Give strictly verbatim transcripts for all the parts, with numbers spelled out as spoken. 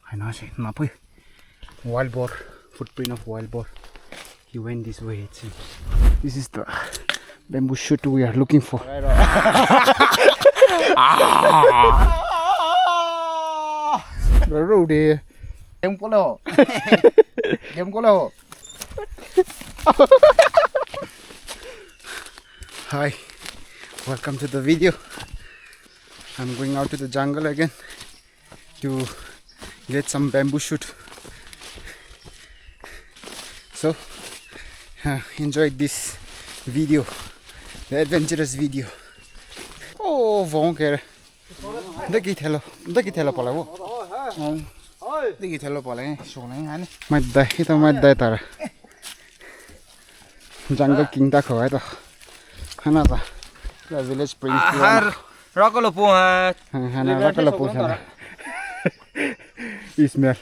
Hai na se, na pui. Wild boar, footprint of wild boar. He went this way, it seems. This is the bamboo shoot we are looking for. Ah! The road here. Game ko lo. Game ko lo. Hi, welcome to the video. I'm going out to the jungle again to get some bamboo shoot. So, uh, enjoy this video, the adventurous video. Oh, vong kere. Daki thelo, daki thelo pala wo. Oh. Daki thelo pala, so na ani. Mai dai, ito mai dai tara. Jungle king ta khawai to. Hana ta. The village prince. Har rakalo po ha. Hana rakalo po ha. Ismail.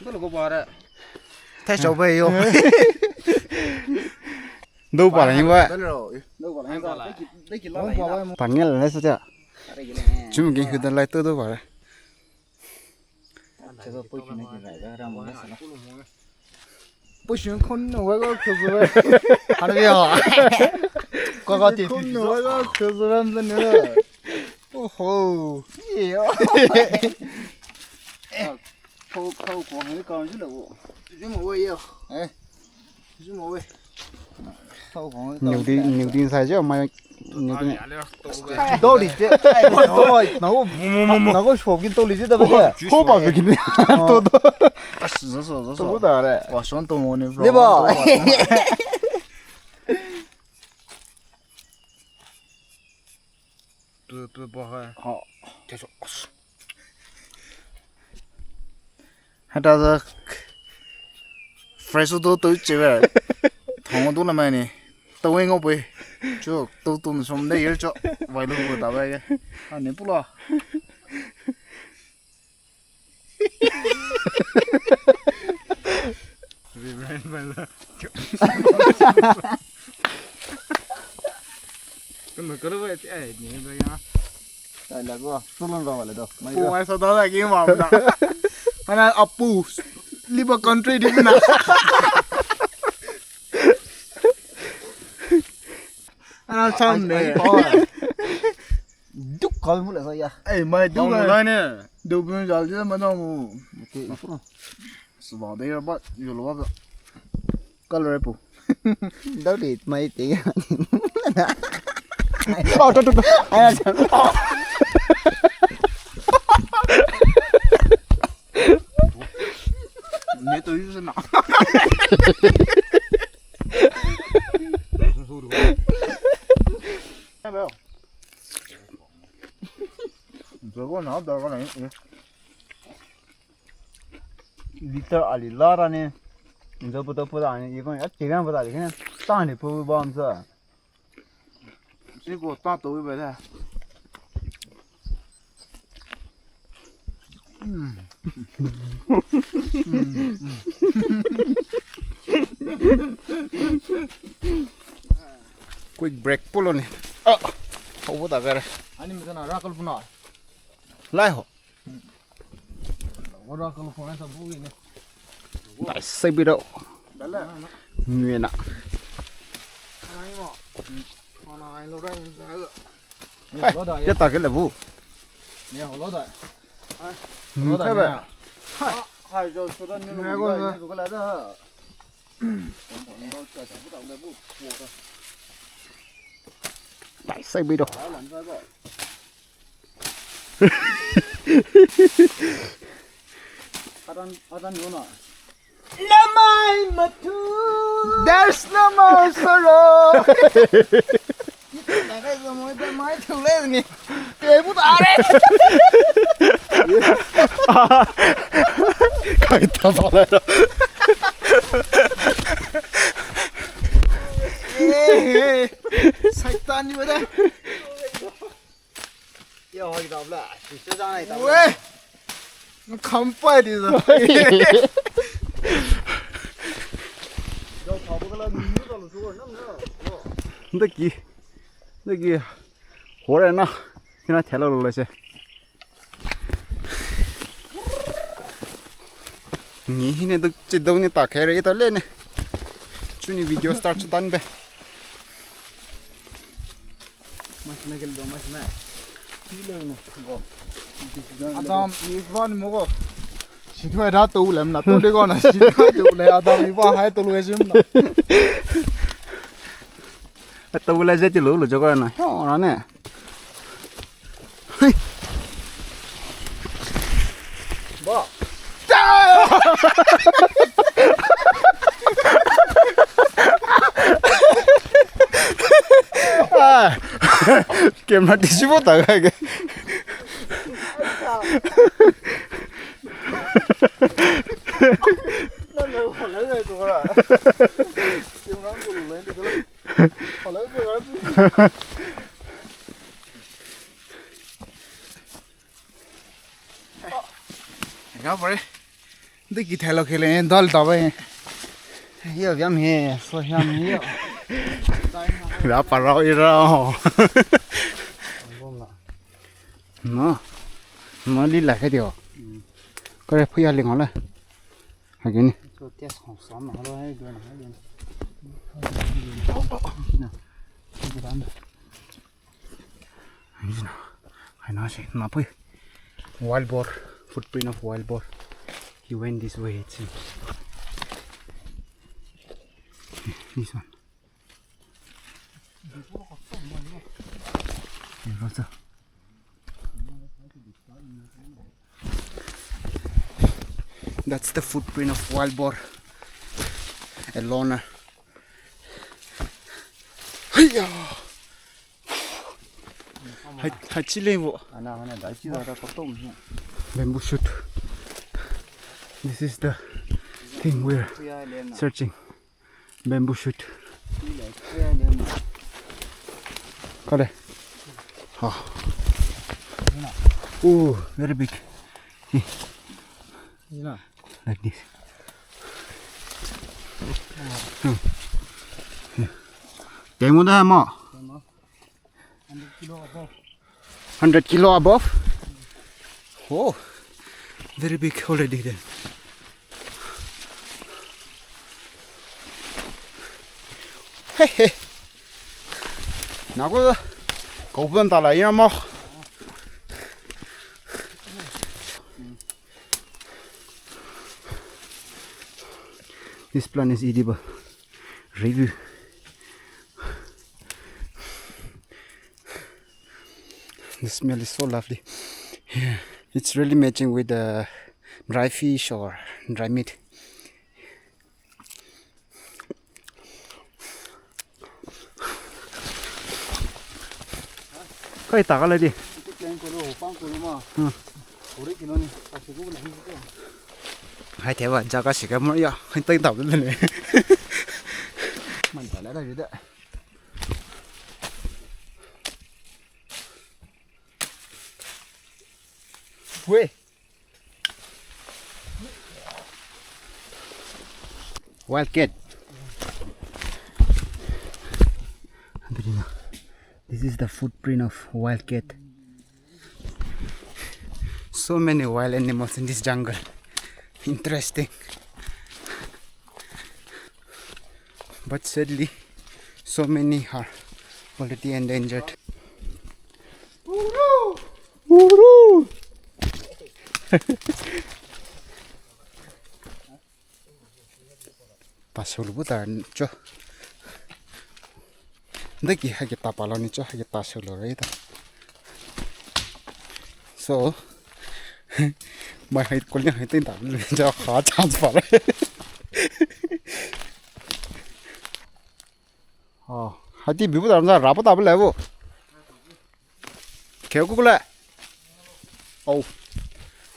Thai chau bai yo. Do pala ni ba. Pangel ne sa cha. Chum king hudan lai to do pala. Pushun khon no wa ga khuzure. Hana ya. Ko ga te khon no wa ga khuzure mzan ne. Oho. Ye. Ko ko ko ne ka ju lo. Ju mo we yo. Eh. Ju mo we. New din, new din sa je mai. Doli je. Nago, nago shogi doli je da ba. Ho ba begini. To do. Zoso, zoso. To da re. Wa shon to mo ne bro. Ne ba. Tu tu ba hai. Ha. Teso. Hata za fresh to to chewe. Thong to na mai ni. To wing ope. Cho to to som de yer cho. Wai lo ko ta ba ge. Ha ne pulo. Reverend Bala. Kano karo ba ti ai ni ba ya. Ai la go, tulon ba wala do. Mai go. Ko ai sa da da ki ma da. Ana apu. Liba country di na. Ana sam ne. Duk kal mu la sa ya. Ei, mai duk la ne. Duk bu jal je ma dong mu. Okay, ifu. Suba de ya ba, yo lo ba. Kal re pu. Dau di mai te. Oh, to to to. Ai ya. Ne to yu na. Zogo na da ga na. Liter ali lara ne. Nzo puto puto ani, ikon ya tiran puto ali kene. Tani pu bam sa. Siko ta to ibe da. Quick break pulo ni. Ah, hau da kare. Ani mi kana rakal puna. Lai ho. Dai sai biro. Nui na. Ai, ya ta ke le bu. Nui ke ba. Dai sai biro. Atan, atan yona. Namai matu. There's no more sorrow. Nakai so mo ta mai thule ni. Te bu ta re. Kai ta ba la. Satan ni ba da. Yo, hoi dabla. Sisi jang ai dabla. We. Kampai di sa. Ndaki. Ndaki. Hore na. Kina thela lo le se. Ni hine do chidou ni ta khere ita le ne. Chuni video start chutan be. Adam, ivan mogo. Sidua da tu lem na, tu de go na, sidua tu le, Adam, ivan hai tu le sim na. Tu le je ti lu lu jo go na. Ho, na ne. Hey. Ba. Ah. Camera tisibo ta ga. Nga pare. Diki thalo khele dal dawe. Yo yam he, so yam he yo. Ra parao ira. No. No li la ke dio. Kore phuya li ngole. Again. Wild boar, footprint of wild boar. He went this way, it seems. This one. Here also. That's the footprint of wild boar. A loner. Hiya! Hai, hai, chile wo. Ana, ana, dai chi da, da, kotom. Bamboo shoot. This is the thing we're searching. Bamboo shoot. Kale. Ah. Oh, very big. Like this. Hmm. Demo da mo. Hundred kilo above. Oh, very big already then. Hey, hey. Nako, kau pun tala ya mo. This plant is edible. Review. The smell is so lovely. Yeah. It's really matching with the dry fish or dry meat. Kai ta ka la di. Hmm. Hai te wa jaga sika mo ya. Hai tai ta le ne. Man ta la da da. Wait. Wildcat. This is the footprint of wildcat. So many wild animals in this jungle. Interesting. But sadly, so many are already endangered. Uru! Pasulu bu ta cho. Deki hake ta palo ni cho hake ta sulu re ta. So, mai hai kol ni hai tin ta cho ha chance pa re. Oh, hai ti bibu ta ra pa ta bu le bu. Keu ku le. Oh.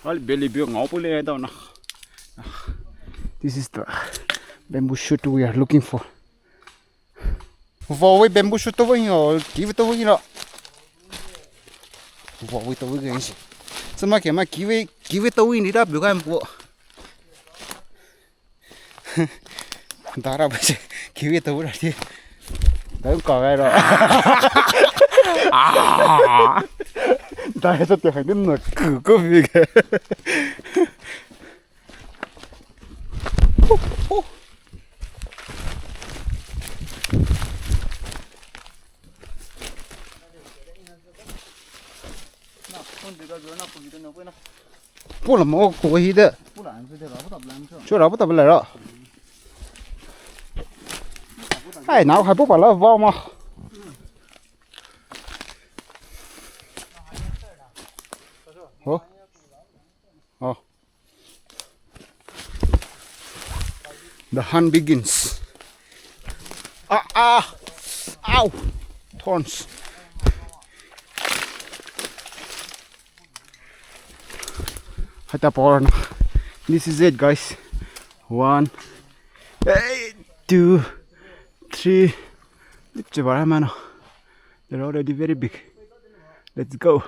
Al beli biu ngau pu le da na. This is the bamboo shoot we are looking for. Wow, we bamboo shoot to we no, give to we no. Wow, we to we gain shi. Sama ke ma give, give to we ni da bu kan po. Dara ba se, kiwi to ra ti. Dai ka ga ra. Ah. Dai sa te han no ku ko bi ga. Pula mo ko hi de. Chura bu tabla ra. Hai, now hai pu pala ba ma. Oh. Oh. The hunt begins. Ah, ah. Ow. Thorns. Hata por na. This is it, guys. One, eh, two, three. Lipche bara mano. They're already very big. Let's go.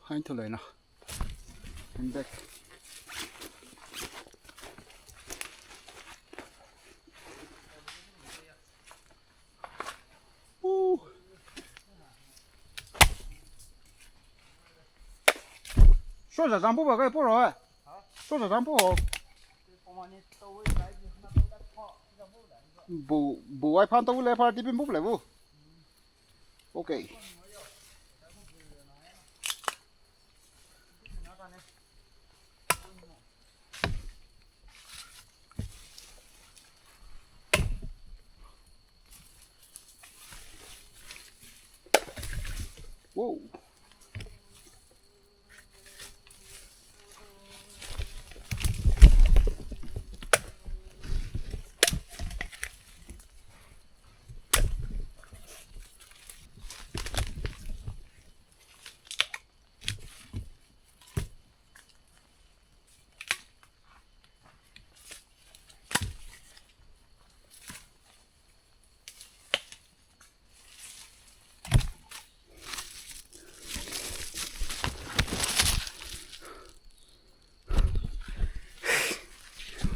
Hain thulai na. I'm back. Ooh. Sho za zampu ba kai poro hai. Sho za zampu ho. Bu, bu ai phan to le pha ti bin bu le bu. Okay. Whoa.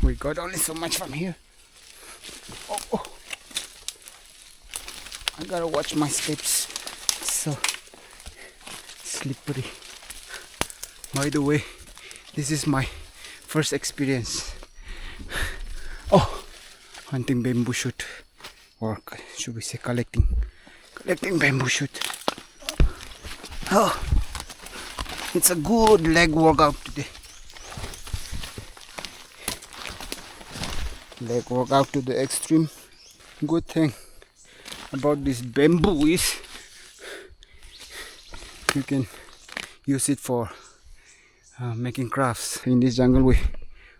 We got only so much from here. Oh, oh. I gotta watch my steps. It's so slippery. By the way, this is my first experience. Oh, hunting bamboo shoot. Or should we say collecting? Collecting bamboo shoot. Oh, it's a good leg workout today. Leg workout to the extreme. Good thing about this bamboo is you can use it for uh, making crafts. In this jungle, we,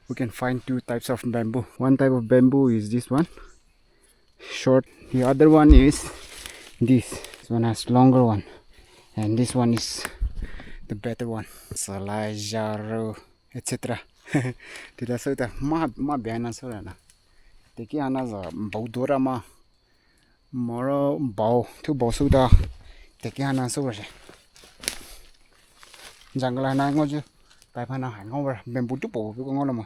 we can find two types of bamboo. One type of bamboo is this one, short. The other one is this. This one has longer one, and this one is the better one. Salajaro, et cetera. Tida sota ma ma biana sora na. Teki ana za baudora ma. Moro bao thu bao suda. Teki ana sora se. Jungle na ngo ju. Tai phana hai ngo ber. Bamboo tu po ko ngo lo ma.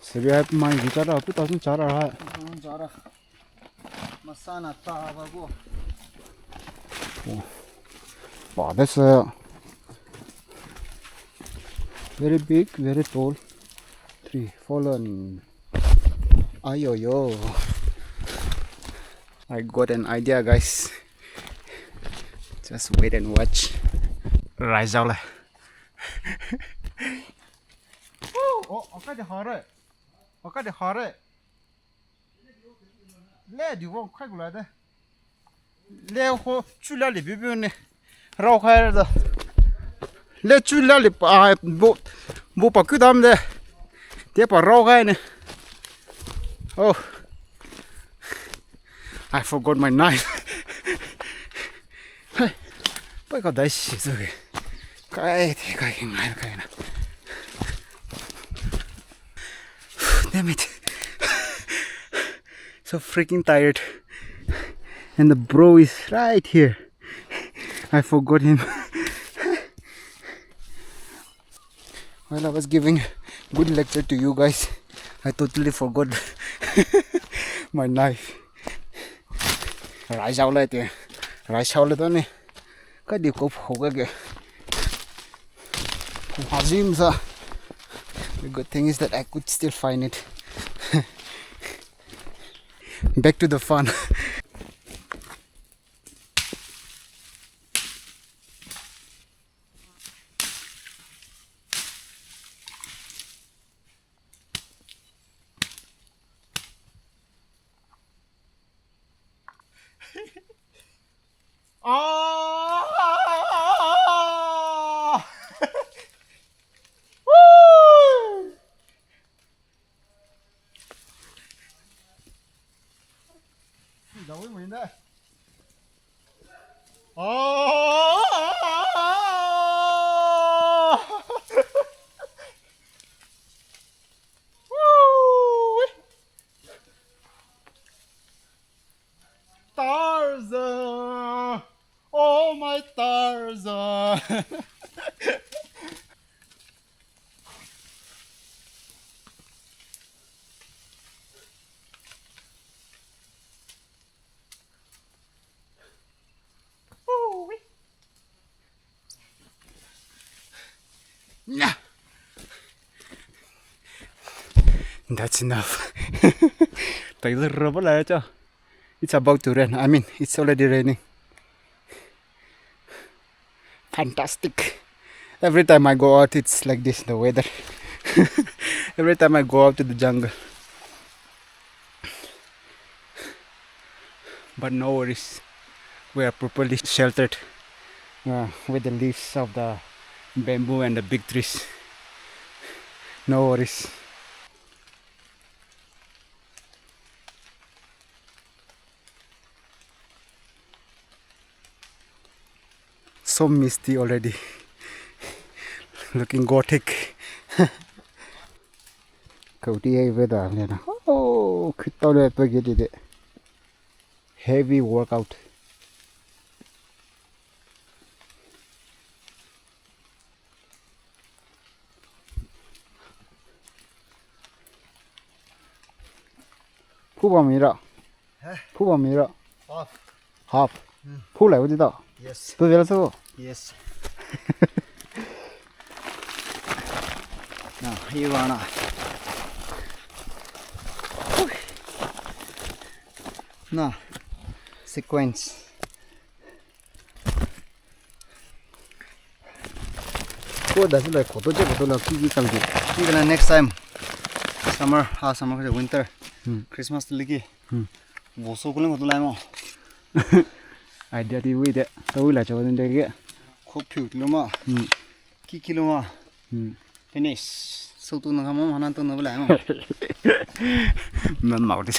Sebi hai mai gi chara two thousand chara hai. Masana ta ba go. Oh. Wow, that's a very big, very tall tree. Fallen. Ayo yo. I got an idea, guys. Just wait and watch. Raizao le. Oh, oh, okay, the hare. Okay, the hare. Le di wong khai gula de. Le ho chu la le bi bi ne. Rao khai da. Le chu la le pa bo bo pa ku dam de. Te pa rao khai ne. Oh. I forgot my knife. Hey. Pai ka dai shi zu ge. Kai te kai ngai kai na. Damn it. So freaking tired. And the bro is right here. I forgot him. While I was giving good lecture to you guys, I totally forgot my knife. Raizao le te. Raizao le to ne. Ka di ko pho ka ke. Hazim sa. The good thing is that I could still find it. Back to the fun. Ah! Woo! Tarzan! Oh, my Tarzan! Ooh-wee. Nah. That's enough. It's about to rain. I mean, it's already raining. Fantastic. Every time I go out, it's like this, the weather. Every time I go out to the jungle. But no worries. We are properly sheltered, uh, with the leaves of the bamboo and the big trees. No worries. So misty already. Looking gothic. Kouti ai veda nena. Oh, khitau le pagi dide. Heavy workout. Phu ba mi ra. Huh? Phu ba mi ra. Half. Half. Hmm. Phu lai wo di da. Yes. Tu vela so. Yes. Now, here on. Now, sequence. Ko da su lai koto je koto la ki ki kam di. Ki kana next time. Summer, ah, summer ko winter. Hmm. Christmas liki. Hmm. Voso kulen koto lai mo. Idea di wi de. To wi la cho de ke. Ko phiu lo ma. Hmm. Ki ki lo ma. Hmm. Finish. So tu na kama mana tu na bela mo. Man mau di.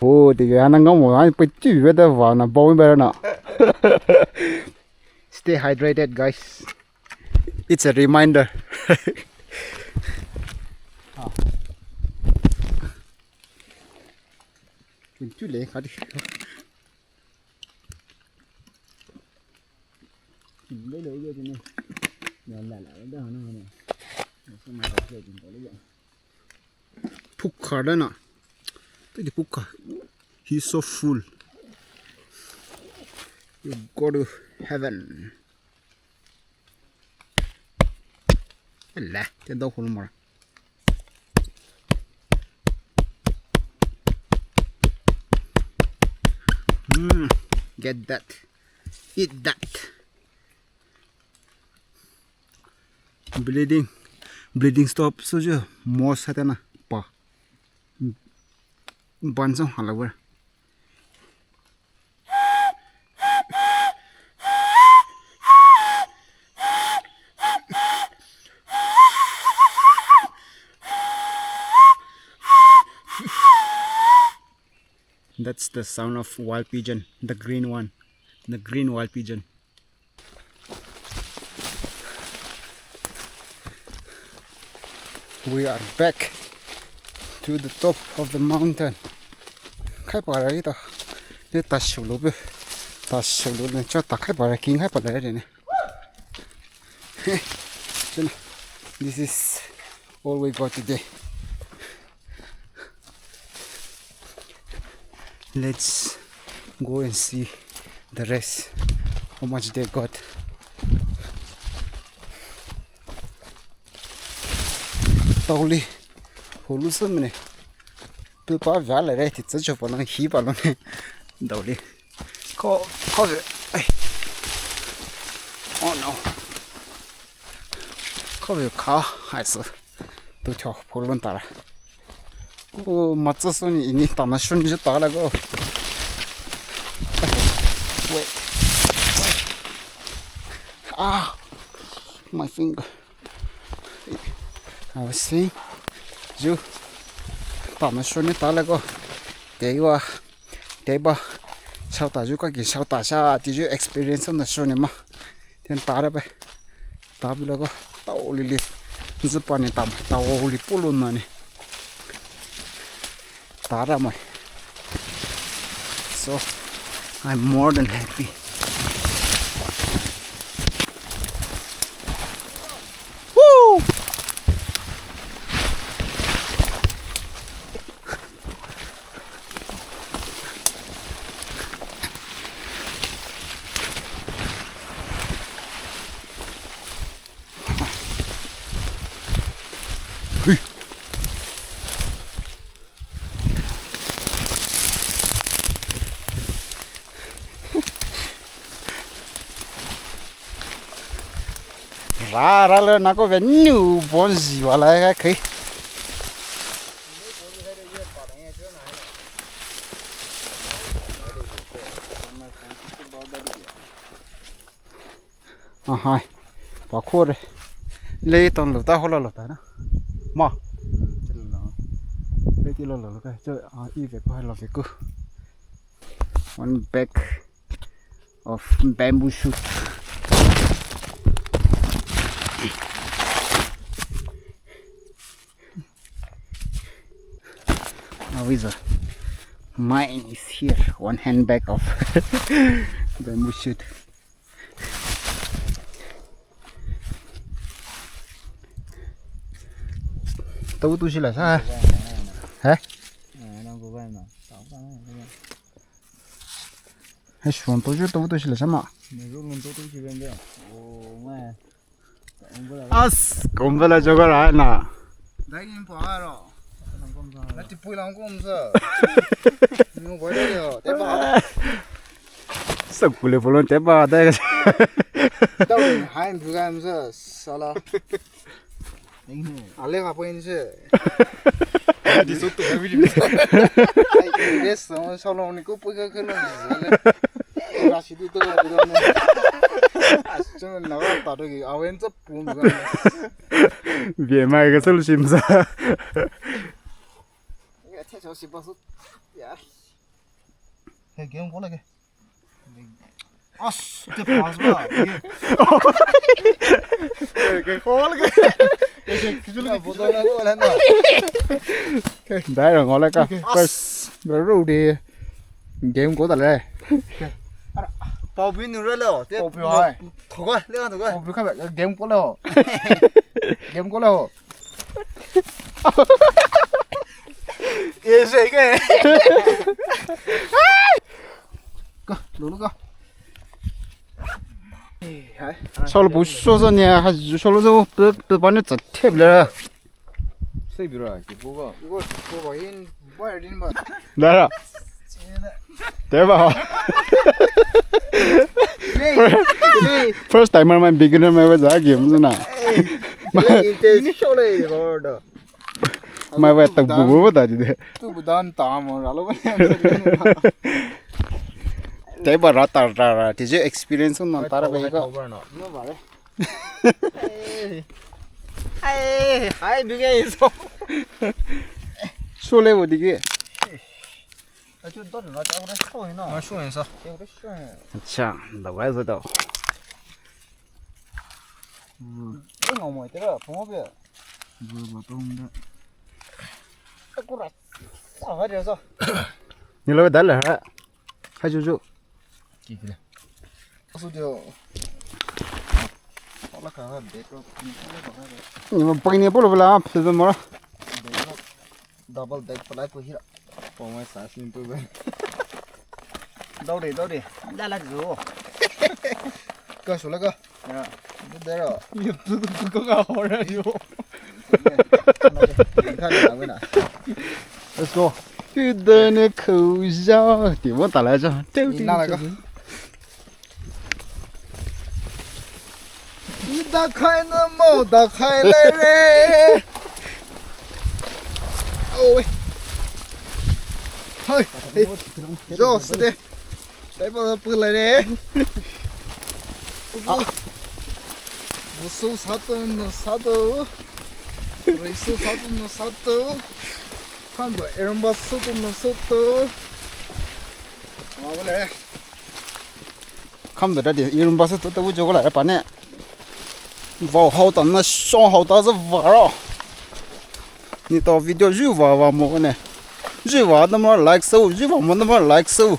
Oh, di ke ana ngam mo, ai pe tu ve da va na bo be na. Stay hydrated, guys. It's a reminder. Ah. Pe tu le ka di. Phukha da na. Tadi phukha. He's so full. You go to heaven. Ala, te dau hol mora. Mm, get that. Eat that. Bleeding. Bleeding stop. So je mo satana pa. Bansong halawer. That's the sound of wild pigeon, the green one, the green wild pigeon. We are back to the top of the mountain. Khai para ita. Ne ta shulu be. Ta shulu ne cha ta khai para king khai para ne. This is all we got today. Let's go and see the rest, how much they got. Totally, holu samne. Pu pa via le re, ti tsa cho pa long, hi pa long ne. Dao li. Ko, ko ve. Ai. Oh no. Ko ve ka, hai se. Tu cho, pu long ta ra. Oh, ma tsa so ni, ni ta na shun ji ta la go. Wait. Ah, my finger. I was saying, you, ta na shun ni ta la go. Te wa, te ba, shao ta ju ka ki shao ta sha, ti ju experience na shun ni ma. Then ta ra ba. Ta bi la go. Ta o li li. Zu pa ni ta, ta o li pu lu na ni. Ta ra mai. So, I'm more than happy. Woo! Ra, ra le na ko ve nu bon zi wa la ka khe. Ahai. Pa kho re. Le ton lo ta ho la lo ta na. Ma. Le ti lo lo lo ka. Cho a i ve ko ha lo ve ko. One bag of bamboo shoot. Now is a mine is here. One handbag of bamboo shoot. Tau tu shi la sa. Ha? Hai shon tu ju tau tu shi la sa ma. As, kumbela joga ra na. Dai ni pa ro. Na ti pui lang kum sa. Ni bo yo, te pa. Sa kule polon te pa dai. Tau hai bu ga sa sala. Ale ka pui ni se. Di so tu ha bi. Ai, des so so lo ni ko pui ka ka lo. Ra shi di to la di lo. As chung na ta do ki awen sa Pum sa. Bie mai ka solution sa. Ya, te so si pa su. Ya. Ke game ko lage. As, te pass ba. Ke ko lage. Ke ke kisu lage. Bodo na ko la na. Dai ra ngole ka. First, ro de. Game ko ta le. Pau bi nu re lo. Pau bi hai. Thok le thok. Pau bi ka game ko lo. Game ko lo. Ye se ke. Ka, lo lo ka. Hai. Solo bu so so ni ha solo so pe pe ba ni tsa thep le. Dara. Deba. First timer mai beginner mai wa za game na. Mai wa ta bu bu da de. Tu bu dan ta mo ra lo. Deba ra ta ra ra. Ti je experience na ta ra ba ko. Hai, hai, bige iso. Sole wo dige. Achu dot na cha ko sho na. Ma sho sa. Acha, da wai zo da. Ni ngau mo te ra, pho be. Zo ba tong da. Ko ra. Sa ga de so. Ni lo da la. Hai ju ju. Ki ki le. Asu dio. Ala ka ha de ko. Ni ma pai ni polo bla phe mo. Double deck pala ko hira. Pau mai sa sin pu be. Dau de, dau de. La la zo. Ka shu la ka. Ya. De de ra. Ni tu tu ko ka ho ra yo. Let's go. Tu done khouja. Ti mo ta la ja. Teu ti. Ina la ka. Ida khai na mo da khai le re. Oi. Hai. Jo side. Table pulare. Musu sato no sato. Risu sato no sato. Kando erumba sato no sato. Mabule. Kando dadi erumba sato to bujo la pa ne. Vao hao ta na shon hao ta za varo. Neletao video zhu vava mo ne. Zhu va na mo like sou, zhu va mo na mo like sou.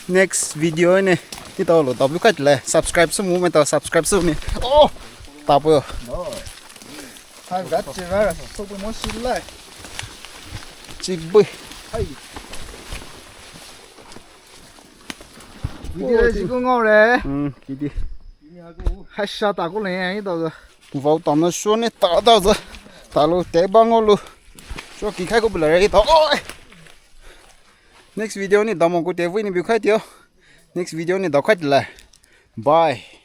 Next video ne. Neletao lo ta bu kai le subscribe sou mo me ta subscribe sou ne. Oh! Ta po. Hai, gat che va, so po mo shi lai. Chi bui. Hai. Video le chi ko ngau le. Hmm, video. Hai sha ta ko le, ai to. Vao ta na sho ne ta ta za. Ta lo te ba ngau lo. Sho ki khai ko bula re to. Oi. Next video ne damo ko te vui ne bu khai tio. Next video ne da khai la. Bye.